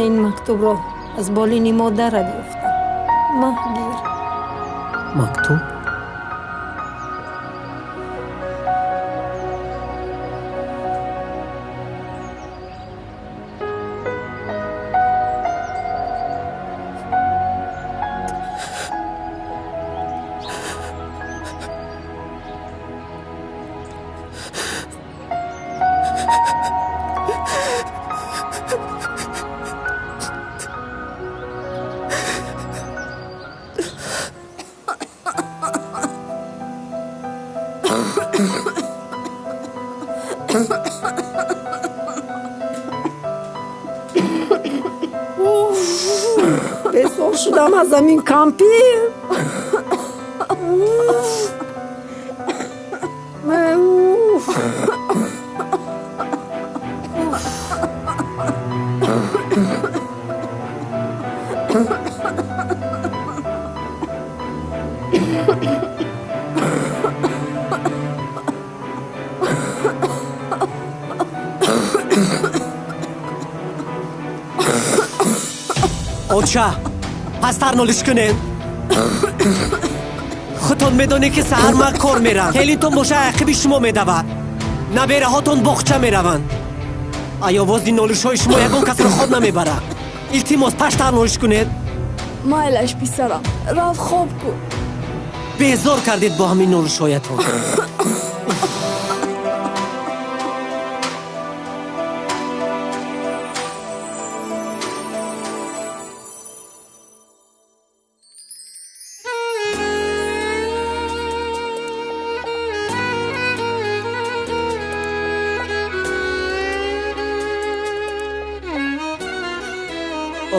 Ман ин мактубро аз болини модарат ёфтам. Маҳгир. Мактуб? Безор шудам аз ҳамин кампир. Уф. Оча, пасттар нолиш кунед. Худтон медонед, ки саҳар ман кор мерам. Келинтон боша ақиби шумо медавад. Набераҳотон боғча мераванд. Ай овози нолишҳои шумо ягон касро хоб намебарад. Илтимос, пасттар нолиш кунед. Майлаш, писарам, рав хоб кун. Безор кардед бо ҳамин нолишҳоятон.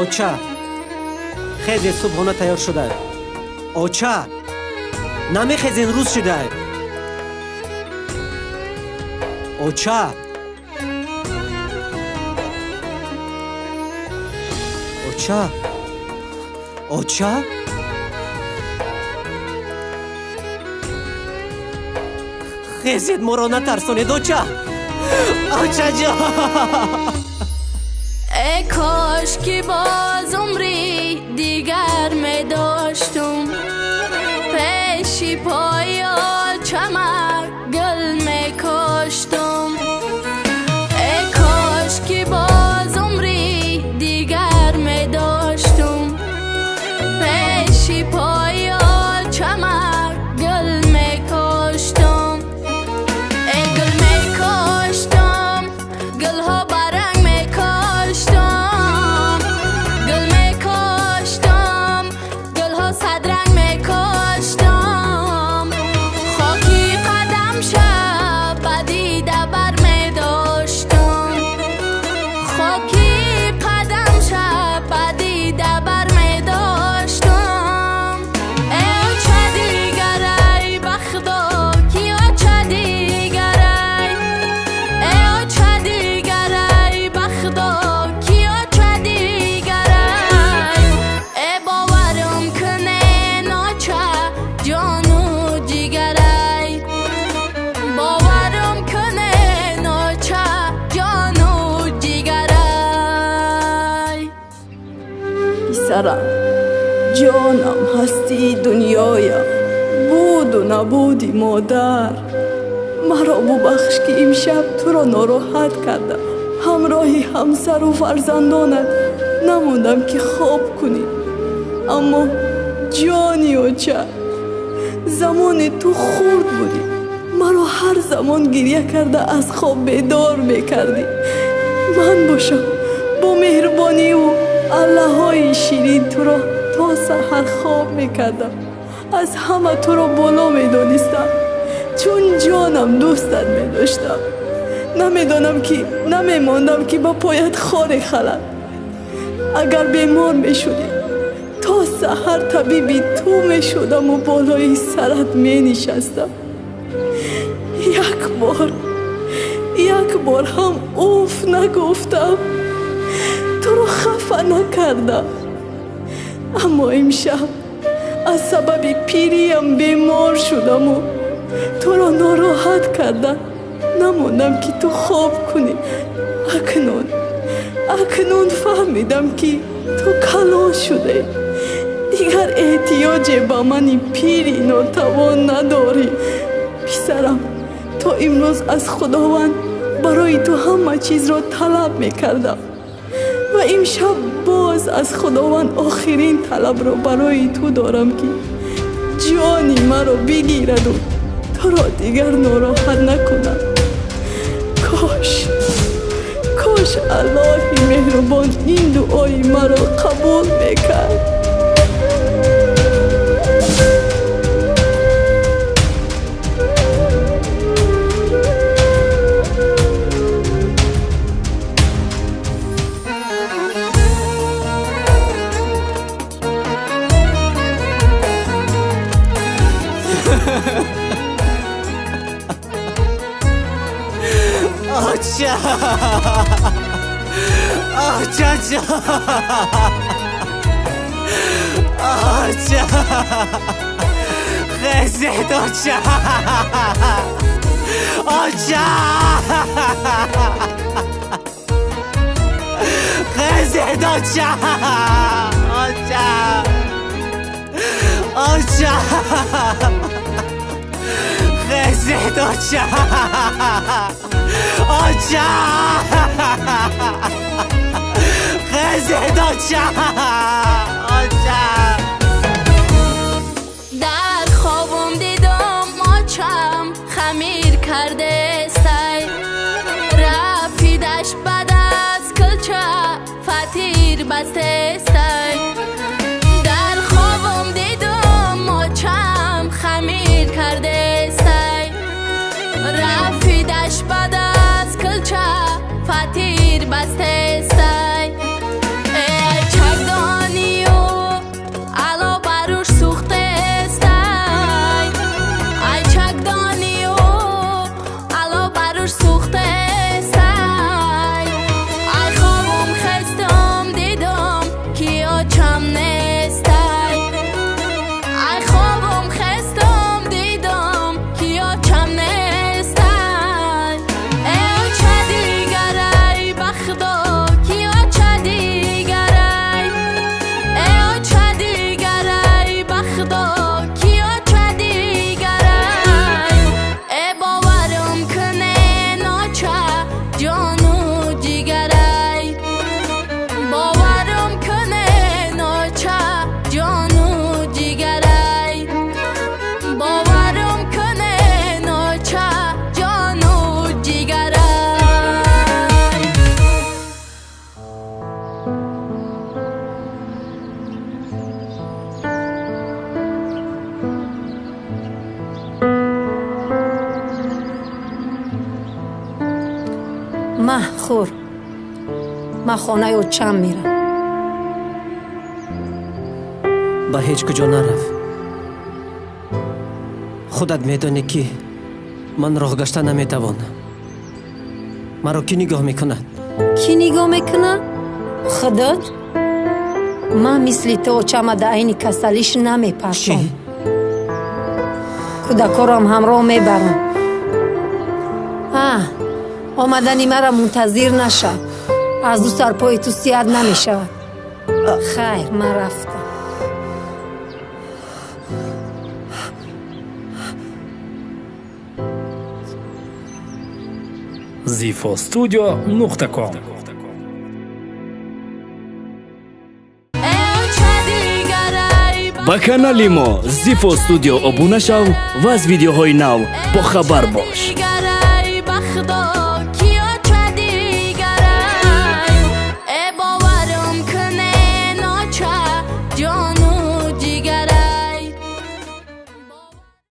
Оча, хезе, субҳона тайёр шуда. Оча, намехезен, рӯз шуда. Оча, оча, оча. Хезед, моро натарсонед, оча. Очаҷон. Эй кош ки боз умри дигар медоштум, пеши пои очамак гул мекоштум. Эй кош ки боз умри дигар медоштум, пеши пои очамак гул мекоштум. Эй гул мекоштум, гулҳо баранг мекоштум, гул мекоштум, гулҳо садранг мекоштум. Хоки қадам шаб ба дида бар медоштум, хоки қадам шаб ба дида бар медоштум. Эй оча дигарай, ба худо ки оча дигарай. Эй оча дигарай, ба худо ки оча дигарай. Э боварам кунен, оча ҷону ҷигарай. Боварам кунен, оча ҷону ҷигарай. Писарам, ҷонам, ҳастии дунёям, буду набуди модар. Маро бубахш, ки имшаб туро нороҳат кардам. Ҳамроҳи ҳамсару фарзандонат намондам, ки хоб кунӣ. Аммо ҷони оча, замоне ту хурд будӣ, маро ҳар замон гирья карда аз хоб бедор мекардӣ. Ман бошам бо меҳрубониву аллаҳои ширин туро то саҳар хоб мекардам. Аз ҳама туро боло медонистам, чун ҷонам дӯстат медоштам. Намедонам ки намемондам, ки ба поят хоре халад. Агар бемор мешудӣ, то саҳар табиби ту мешудаму болои сарат менишастам. Як бор, як бор ҳам уф нагуфтам, туро хафа накардам. Аммо имшаб аз сабаби пириям бемор шудаму туро нороҳат карда намондам, ки ту хоб кунӣ. Акнун Акнун фаҳмидам, ки ту калон шудаӣ, дигар эҳтиёҷе ба мани пири нотавон надорӣ. Писарам, то имрӯз аз Худованд барои ту ҳама чизро талаб мекардам ва имшаб боз аз Худованд охирин талабро барои ту дорам, ки ҷони маро бигираду туро дигар нороҳат накунад. Кош, кош Аллоҳи меҳрубон ин дуои маро қабул мекард. Оча! Очаҷон! Оча! Хезед, оча! Оча! Хезед, оча! Оча! Оча! Хезед, оча! Оча! Хезед, оча! Оча! Дар хобам дидам очам хамир кардестай, рафидаш ба даст кулча фатир бастестай. Дар хобам дидам очам хамир кардестай, рафидаш ба даст кулча фатир бастестай. Э чакдонию ало баруш сӯхтестай, ай чакдонию ало баруш сӯхтестай. Ай хобум хестам дидам, ки очам нестай, ай хобум хестам дидам, ки очам нестай. Э оча дигарай, ба Худо, ки оча дигарай, э оча дигарай, ба Худо, ки оча дигарай. Э боварам кунен, оча ҷону ҷигарай, боварам кунен, оча ҷону ҷигарай, боварам кунен, оча ҷону ҷигарай. Маҳ, хӯр, ман хонаи очам мерам. Ба ҳеҷ куҷо нарав. Худат медонӣ, ки ман роҳ гашта наметавонам. Маро кӣ нигоҳ мекунад? Кӣ нигоҳ мекунад? Худот? Ман мисли ту очама да айни касалиш Чӣ? намепартом. Кӯдакҳоро ҳамроҳ мебарам. А омадани мара мунтазир нашав, аз ду сарпои ту сиҳат намешавад. Хайр, ман рафтам. zifostudio.com. Э оча дигарай, Ба канали мо Зифо Студио обуна шав ва аз видеоҳои нав бохабар бош.